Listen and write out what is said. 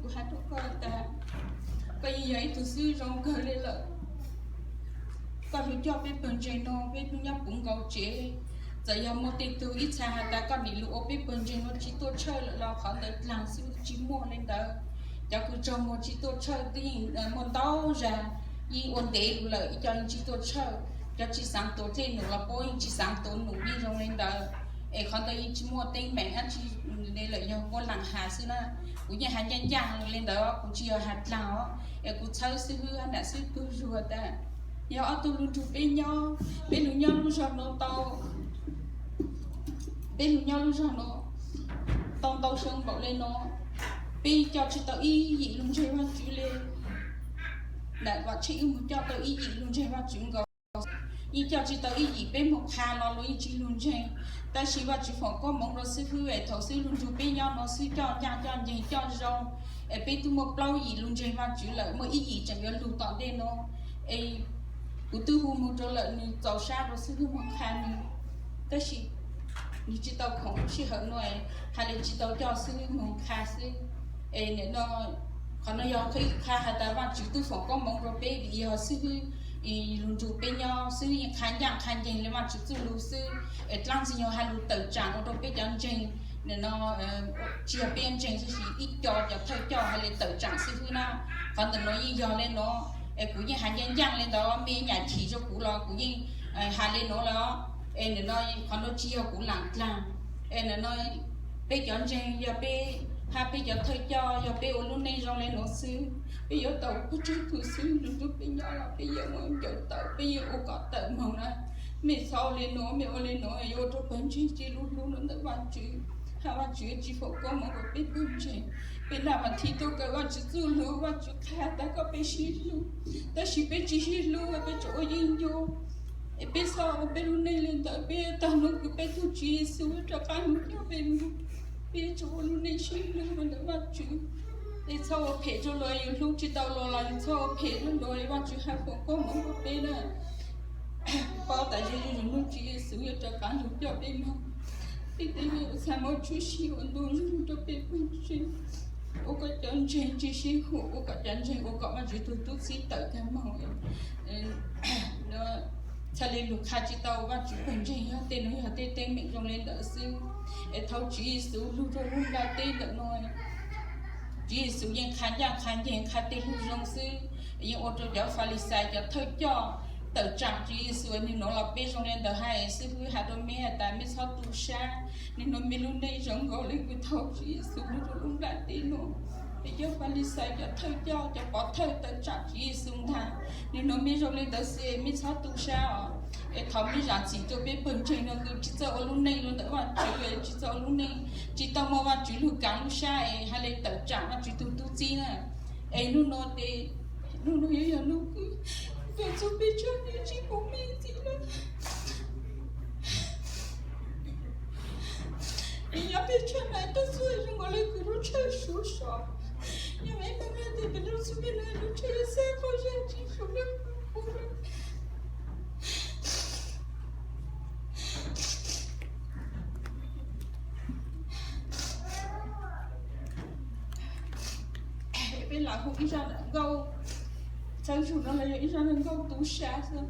Kuv hais rau koj tas, koj yeej yog ib tug xib hwb zoo kawg li lawm. Koj hlub coj peb pawg ntseeg no, peb hlub nyob puv nkaus tsev. Txawm yog muaj tej tug ib txha has tas koj nim lus ua peb pawg ntseeg no tsis tuaj tshawj lawm los qhov ntawd dlaag xwb, tsis muaj li ntawd. Cov kws tsaug muag tsis tuaj tshawj twb yeej muaj ntau zag, yeej ua ntev lug lawm ib co yeej tsis tuaj tshawj. Cov tsis xaav tuav dlej num los puab yeej tsis xaav tuav num, yeej zoo li ntawd. Es qhov ntawd yeej tsis muaj teeb meem dab tsi li lawm, yog muaj laam has xwb na. Kuv yeej has ncaaj ncaaj li ntawd, kuv tsis yog has dlaag os, es kuv txhawb xib hwb nam xib hwb tug zug tas, yog ob tug lug nrug peb nyob, peb lug nyob lub zog no tau, peb lug nyob lub zog no tau ntau xyoo npaum le no, peb coj tsis tau ib yim lug ntseeg Vaajtswv le. Nam Vam Tsheej wb moog coj tau ib yim lug ntseeg Vaajtswv nkaus. Yeej coj tsis tau ib yim, peb moog qha los luag yeej tsis lug ntseeg. Tab sis Vaajtswv foom koob moov rua xib hwb es thaum xib hwb lug nrug peb nyob no xib hwb coj ncaaj coj nceeg coj zoo, es peb twb muaj plaub yim lug ntseeg Vaajtswv lawm, muaj ib yim tseem yuav lug tom ntej no. Es kuv twb hu moog rau lawm, nwg txaus sab rua xib hwb moog qha nwg, tab sis nwg tsis tau khoom lub sij hawm no, has le tsis tau coj xib hwb moog qha xwb. Es nim no, qhov no yog qhov qha has tas Vaajtswv twb foom koob moov rua peb vim yog xib hwb lug nrug peb nyob, xib hwb yeej qha ncaaj qha nceeg le Vaajtswv txuj lug xwb, es dlaab ntxwg nyoog has lug tawm tsaam ua rau peb cov ntseeg, nim no tsis yog peb ntseeg tab sis ib co cov thawj coj has le tawm tsaam xib hwb na. Qhov ntawm no yeej yog le no, es kuv yeej has ncaaj ncaaj le ntawd, mej nyam chim rua kuv los kuv yeej has le no lawm. Es nim no qhov no tsis yog kuv laam dlaag, es nim no peb cov ntseeg yog peb, hab peb cov thawj coj yog peb ua lub neej zoo le no xwb, peb yuav tau pawg ntseeg tug xib hwb lug nrug peb nyob los peb yeej muaj ncaws tawm, peb yeej ua kom tawm moog na. Mej txhob ua le no, mej ua le no yuav ua rau pawg ntseeg tsis lub hlub lug ntawm Vaajtswv, hab Vaajtswv tsis foom koob moov rua peb pawg ntseeg. Peb naj vas thiv tuaj kawm Vaajtswv txuj lug, Vaajtswv qha tas kom peb sib hlub, tab sis peb tsis sib hlub, peb tseem ua yeeb ncuab. Es peb txhob ua peb lub neej le ntawd, peb taag nub kws peb tug Tswv Yexus rov qaab lug coj peb moog, peb tseem ua lub neej sib hlub rua ntawm Vaajtswv. Es txhob ua phem rua luag, yus hlub tsis tau luag los yus txhob ua phem rua luag, Vaajtswv has foom koob moov rua peb na. Paub tas yog yus nub Tswv Yexus yuav rov qaab lug coj peb moog, peb twb yuav txhaj muaj tshwm sim ua ntu zus rua peb pawg ntseeg. Ua kom cov ntseeg tsis sib hum, ua kom cov ntseeg ua kom Vaajtswv tug tub txib tawm kag moog. Txhaj le lug qha tsis tau Vaajtswv pawg ntseeg, yog tej no yog tej teeb meem zoo le ntawd xwb. Es thaum Tswv Yexus lug rua lub nplaj teb ntawm no, Tswv Yexus yeej qha ncaaj qha nceeg, qha tej lug zoo xwb, yeej ua rau cov Falixais cov thawj coj tawm tsaam Tswv Yexus. Nwg nuav los peb zoo le ntawd hab, xib hwb has rua mej has tas mej txhob tu sab, nwg nuav mej lub neej zoo nkaus le kws thaum Tswv Yexus lug rua lub nplaj teb no. Es cov Falixais cov thawj coj cov pov thawj tawm tsaam Tswv Yexus ntag, nwg nuav mej zoo le ntawd xwb, mej txhob tu sab os. Es thaum mej zaam txim rua peb pawg ntseeg no kws tsis txawj ua lub neej lug ntawm Vaajtswv, tsis txawj ua lub neej, tsis tau muaj Vaajtswv lug kaav lub sab es has le tawm tsaam Vaajtswv tug tub txib na. Es nub no tes, nub no yuav yog nub kws tuaj txug peb tshab niam tsis pum mej ntxiv lawm. Es yog peb tshab na tuaj txug zoo nkaus le kws lub tshawj suav so, yog mej pab le tes peb lub txug peb lub tshawj xab qhov zag tsis suav le kws pum lawm. Peb lam hu ib zaj nkauj txhawb zug no los yog ib zaj nkauj tu sab xwb.